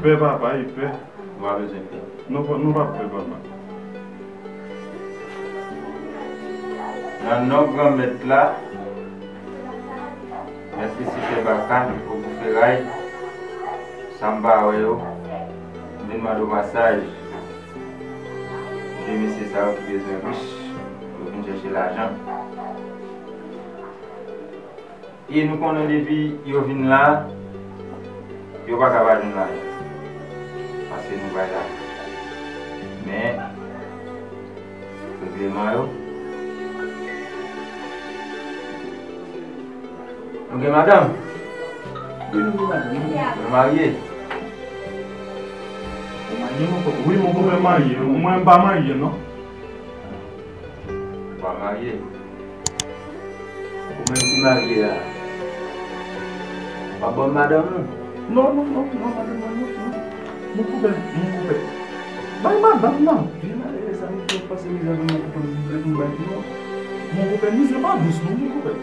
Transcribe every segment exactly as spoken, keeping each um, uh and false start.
Pè papa, e pè. Nou pa bezwen pè. Nou pa, nou p ap pè papa. Nan non Granmèt la, Mèt Lisifè Baka, Kokoferay, sa m pa wè yo, m vin mande w pasaj. De mesye sa yo ki bezwen rich, yo vin chèche lajan. E nou konnen depi yo vin la, yo pa ka pa jwenn lajan. Paske nou bay lajan. Men, regleman yo. Nou gen madanm? Wi, nou gen madanm, wi. Nou marye? Ou marye, mon konpè? Wi, mon konpè marye. Mwen, m pa marye, non. Ou pa marye? Ou menm ki marye a, w ap ban m madanm ou? Non, non, non, non, madanm mwen, non, non. Mon konpè, mon konpè. Bay madanm nan. Vye malere sa, nou fè pase mizè pou nou, pou nou, pou nou bay pou nou. Mon konpè, mizè pa dous, non, mon konpè.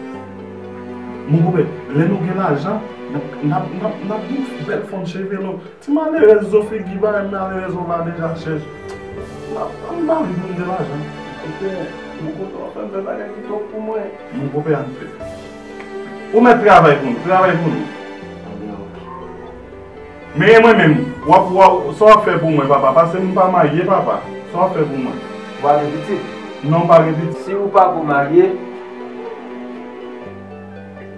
Mon konpè, lè nou gen lajan, n ap, n ap, n ap, n ap gen bèl fòm cheve nou. Ti malerèz zo figi, bagay malerèz ou la deja chèch. N ap, an ba li pou n gen lajan. Mon konpè, mon konpè, w ap fè m fè bagay ki twòp pou mwen. Mon konpè, ann fè. Ou mèt travay pou nou, travay pou nou. Men e mwen menm, w ap, w ap, sa w ap fè pou mwen, papa, paske m pa marye, papa. Sa w ap fè pou mwen? Ou pa gen pitit? Non, m pa gen pitit. Si ou pa ko marye,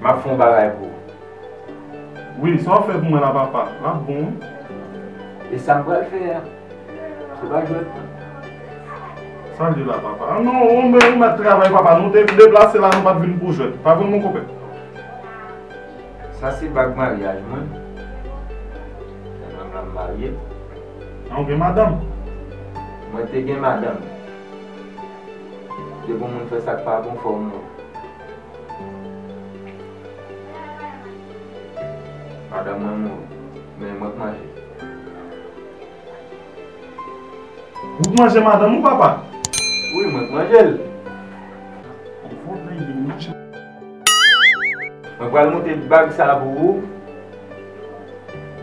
m ap fè yon bagay pou ou. Wi, sa w ap fè pou mwen la, papa, l ap bon, wi. E sa m pral fè a, se pa jwèt. Sa l ye la, papa? Ah non, ou mèt, ou mèt travay, papa. Nou te deplase la, nou pa t vin pou jwèt. Pa vre, mon konpè? Sa se bag maryaj mwen. Madanm la m marye. Ah, ou gen madanm? Mwen te gen madanm. Depi yon moun fè sa k pa bon, fò w mouri. Madanm mwen mouri, men mwen k manje. Ou k manje madanm ou, papa? Wi, mwen k manje l. Mwen pral monte bag sa a pou ou.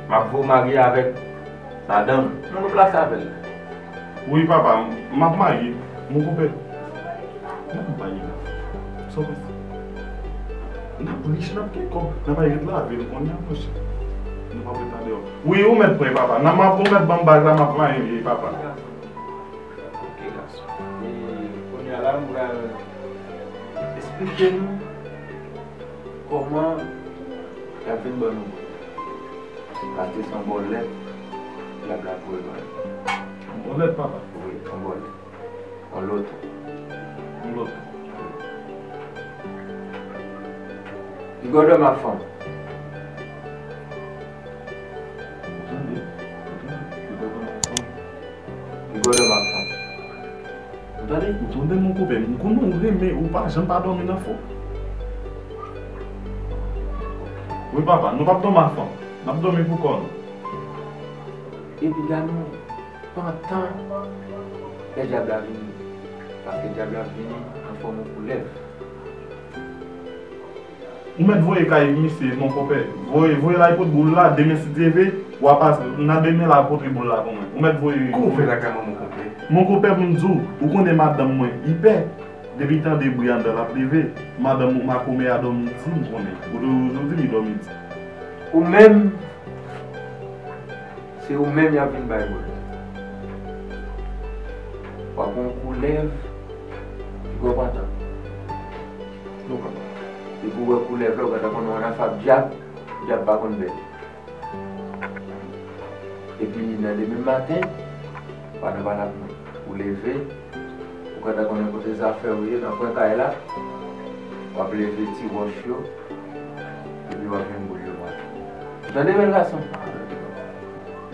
M ap voye w marye avèk madanm. Moun ou plase avè l. Wi, papa, m ap marye. Mon konpè, n ap marye la. Sa w panse? N ap rich, n ap gen kòb, n ap al ret lavil kounye a, monchè. Nou p ap ret andeyò. Wi, ou mèt pran, papa. Nan m ap, ou mèt ban m bag la, m ap marye, papa. Ok, gason. E kounye a la, m pral esplike nou kòman y ap vin ban nou bòlèt. Paske se yon bòlèt dyab la voye ban nou. Yon bòlèt, papa? Wi, yon bòlèt. Yon loto. Yon loto. Pigodò m ap fè w. Tande, tande, pigodò m ap fè w. Pigodò m ap fè w. Ou tande? Ou tande, mon konpè, m konnen ou renmen, ou pa janm pa dòmi nan fon. Wi, papa, nou p ap dòmi ansanm. N ap dòmi pou kò nou. Epi gade yon pantan lè dyab la vini. Paske dyab la vini an fòm yon koulèv. Ou mèt voye kay misye, mon konpè. Voye, voye l al pote boul la, demen si Dye vle, w a pase, nan demen l a pote boul la pou mwen. Ou mèt voye. Kòman w fè lakay mwen, mon konpè? Mon konpè, pou m di w, ou konnen madanm mwen, li pè. Depi l tande bri anndan, l ap leve. Madanm ou makomè a dòmi di, m konnen. Ou toujou di li dòmi di. Ou menm, se ou menm y ap vin bay bòlèt. W ap wè yon koulèv, piga w pantan. Depi w wè koulèv la, ou gentan konnen w nan afè dyab, dyab pa konn bèl. Epi nan demen maten, w a nan pale ak mwen. Ou leve, ou gentan konnen kote zafè w ye, nan kwen kay la, w ap leve ti wòch yo, epi w ap jwenn boul yo maten. Ou tande bèl gason?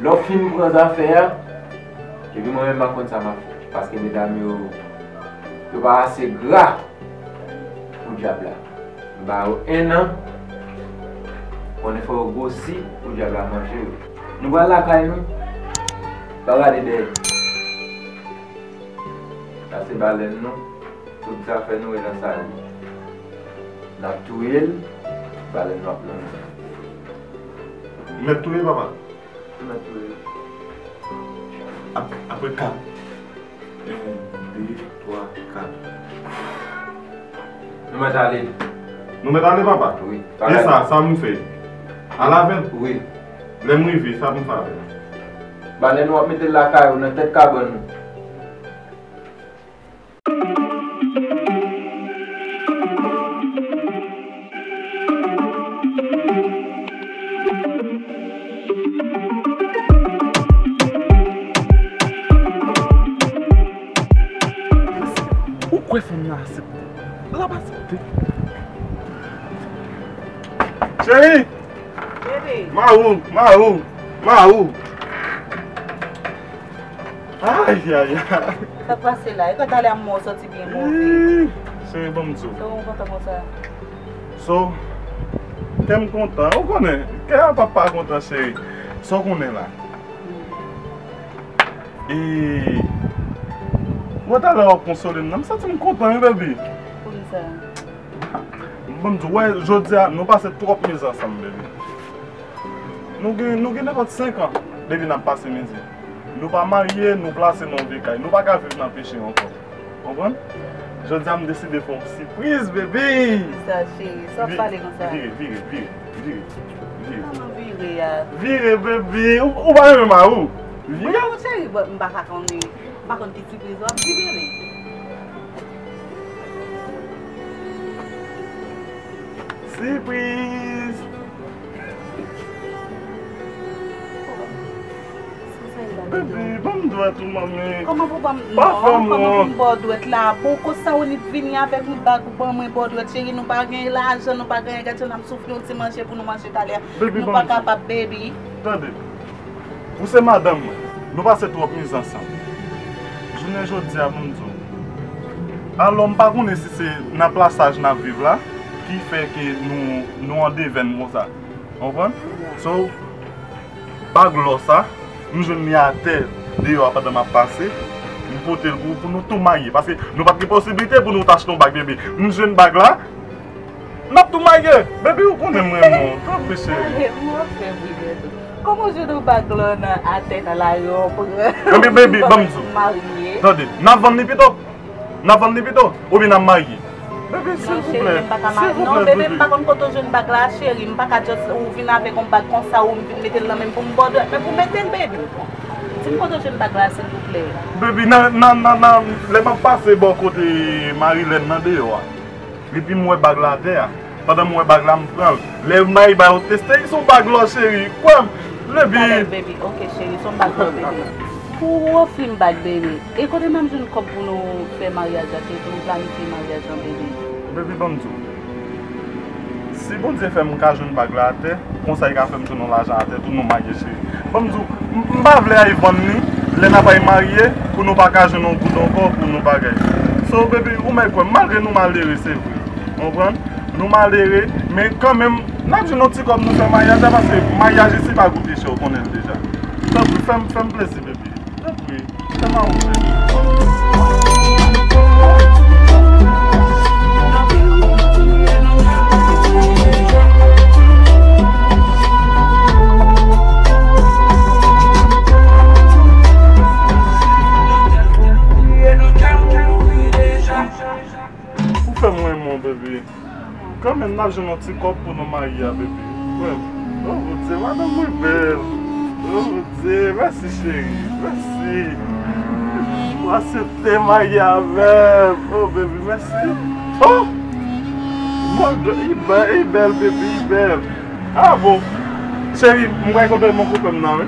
Lè w fin pran zafè a, epi mwen menm m ap konn sa m ap fè. Paske medam yo, yo pa ase gra pou dyab la. M ba yo en an, konnen fò yo gwosi pou dyab la manje yo. Nou pral lakay nou, pa gade dèyè. Sa se balèn nou, tout zafè nou e nan sa li. N ap touye l, balèn nou ap nan nou. Mèt touye, papa. Ap-, apre kat. Yon, de, twa, kat. Nou mèt ale. Nou mèt ale, papa? Wi. E sa, sa m fè? Al avè l? Wi. Lè m rive, sa pou m fè avè l? Ba nèg nou ap mete l lakay ou, nan tèt kabann ou. Ou kwè fanm nan aksepte? L ap aksepte. Cheri! Bebe. Mawou, mawou, mawou. Ay, ay, ay. Sa k pase la? E pa talè a m wè w sòti byen move. Ih, cheri, ban m di w. Sa w kontan konsa? So, kè m kontan. Ou konnen, kè a pa pa kontan, cheri. Sa w konnen la? E, wè talè w ap konsole m nan, m santi m kontan, wi, baby. Poukisa? Ban m di w, wè, jodi a, nou pase twòp mizè ansanm, baby. Nou gen, nou gen nenpòt senk an depi n ap pase mizè. Nou pa marye, nou plase nan yon vye kay. Nou pa ka viv nan peche ankò. Konprann? Jodi a, m deside fè yon sipriz, baby! Sa, cheri, sa w ap pale konsa? Vire, vire, vire, vire, vire. Kòman vire a? Vire, baby! Ou, ou pa renmen mawou? Vire! Non, cheri, bon, m pa ka konnen. M pa konn ki sipriz w ap di, bebe. Sipriz! Bebe, ban m dwèt ou, manmi. Kòman pou ban m, non, kòman pou m ba w dwèt la? Bon, konsa ou ni vini avèk yon bag ou ban mwen ba w dwèt, cheri, nou pa gen lajan, nou pa gen, gade jan n ap soufri yon ti manje pou nou manje talè. Baby, ban m di. Nou pa kapab, baby. Tande. Ou se madanm mwen. Nou pase twòp mizè ansanm. Jounen jodi a, pou m di w. Alò, m pa konnen si se nan plasaj n ap viv la ki fè ke nou, nou an devèn konsa. Konprann? So, bag lò sa, m jwenn li atè deyò a pandan m ap pase. M pote l pou, pou nou tou marye. Paske nou pa t gen posiblite pou nou t achte yon bag, bebe. M jwenn bag la, n ap tou marye. Baby, ou konnen m renmen w. Tanpri, cheri. Mwen ap fè bri tou. Kòman w jwenn yon bag lò nan atè nan lari an pou... Baby, baby, ban m di w. Marye. Tande, n ap vann li pito. N ap vann li pito. Oubyen n ap marye. Baby, silvouplè. Non, cheri, m pa ka marye. Non, baby, m pa konn kote w jwenn bag la, cheri. M pa ka just ou vin avèk yon bag konsa, ou vin mete l nan men m pou m ba w dwèt. Men pou mete l, baby. Di m kote w jwenn bag la, silvouplè. Baby, nan, nan, nan, nan, lè m ap pase bò kote Marilène nan deyò a. Epi m wè bag la atè a. Pandan m wè bag la, m pran l. Lè m bay ba yo teste, se yon bag lò, cheri. Kwè m. Baby. Talè, baby. Ok, cheri, se yon bag lò, baby. Pou w ofri m bag, baby. E kote n ap jwenn kòb pou nou fè maryaj la, cheri, pou nou planifye maryaj lan, baby? Baby, ban m di w. Si Bondye fè m ka jwenn bag la atè, konsa li ka fè m jwenn yon lajan atè tou, nou marye, cheri. Ban m di w, m, m pa vle al vann li, lè n ap al marye, pou nou pa ka jwenn yon goud ankò, pou nou bagay. So, baby, ou mèt kwè m, malgre nou malere, se vre. Konprann? Nou malere, men kanmenm, n ap jwenn yon ti kòb nou fè maryaj la, paske maryaj isi pa koute chè, ou konnen l deja. Tanpri, fè m, fè m plezi, baby. Tanpri, fè m a ou, baby. Ou fè m renmen w, baby. Kanmenm, n ap jwenn yon ti kòb pou nou marye a, baby. Frè m. Oh, Bondye, madanm mwen bèl. Oh, Bondye, mèsi, cheri. Mèsi. Ou aksepte marye avè m. Oh, baby, mèsi. Oh! Mwen, li bèl, li bèl, baby, li bèl. Ah, bon. Cheri, m pral kontre mon koupe m nan, wi.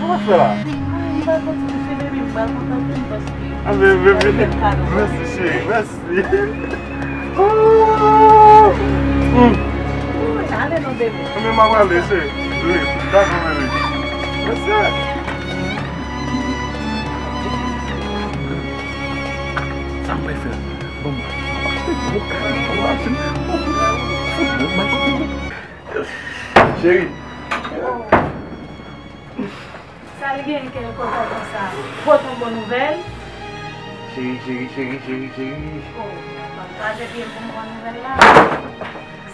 Kòman fè la? Ah, m pral kontre, cheri, baby, m pral kontre anpil paske... Ah, baby, baby. Mèsi, cheri, mèsi. Oh! Hmm. Wi, ale non, bebe. Men m ap ale, cheri. Wi, dakò, bebe. Mesye. Sa m pral fè? Bon, m ap achte gwo kay, gwo machin. Bon, fout bon, m ap... Cheri. Sa l gen kè kontan konsa? Pote yon bon nouvèl? Cheri, cheri, cheri, cheri, cheri. Oh, m ap kraze pye m pou m pran nouvèl la.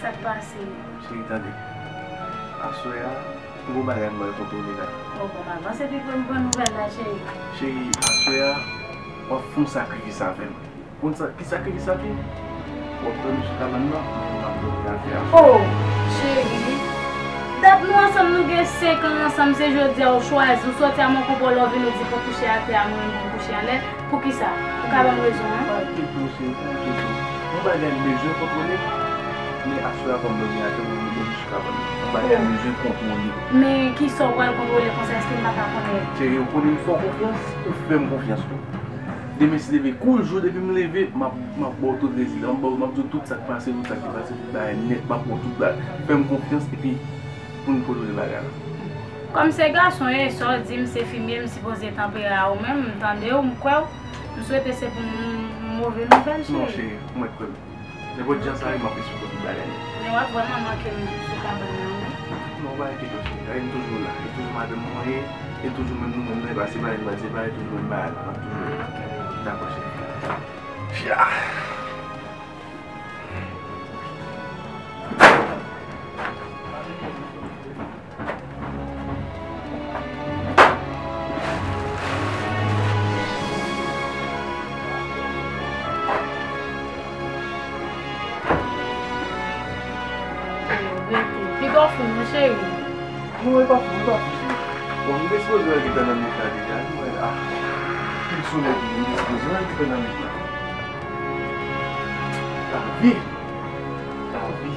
Sa k pase? Cheri, tande. Aswè a, Gon bagay m pral kontwole la. Bon, bon, avanse pi pou m pran nouvèl la, cheri. Cheri, aswè a, w ap fè yon sakrifis avè m. Konn sa, ki sakrifis sa ye? W ap dòmi sou kabann nan, mwen menm m ap dòmi atè a. Oh, cheri. Dat nou ansanm, nou gen senk an ansanm, se jodi a ou chwazi, ou sòti a mwen konpò lè w vin ou di pou kouche atè a, mwen menm pou kouche anlè. Poukisa? Ou ka ban m rezon an? Pa enkyete w, cheri, pa enkyete w. Yon bagay m bezwen kontwole, men aswè a kòm dòmi atè, mwen menm dòmi sou kabann nan. Yon bagay m bezwen kontwole. Men kisa w pral kontwole konsa, èske m pa ka konnen? Cheri, ou konnen m fè w konfyans, ou fè m konfyans tou. Demen si Dye vle, kou l jou depi m leve, m ap, m ap ba w tout rezilta, m ap ba w, m ap di w tout sa k pase, tout sa ki pase, tout bagay nèt, m ap ba w tout bagay. Fè m konfyans, epi pou n kontwole bagay la. Kòm se gason e sa w di m se fimye, m sipoze tanpere a ou menm, m tande w, m kwè w. M swete se pou m, m move nouvèl, cheri. Non, cheri, ou mèt kwè m. Nenpòt jan sa ye, m ap esplike w tout bagay nèt. Men w ap vrèman manke m sou kabann nan, wi. Non, pa enkyete w, cheri. Gade, m toujou la. E toujou madanm mwen ye, e toujou menm nou menm nan, e pa separe nou, pa separe, toujou menm bagay la. M ap toujou la. Dakò, cheri. Fia! Rete. Piga w fou, mon cheri. Non, e pa fou, e pa fou, cheri. Bon, m te sipoze wè l gentan nan mit la deja, wi, mwen, ah, pil solèy tou, m te sipoze wè l gentan nan mit la. Lavi! Lavi!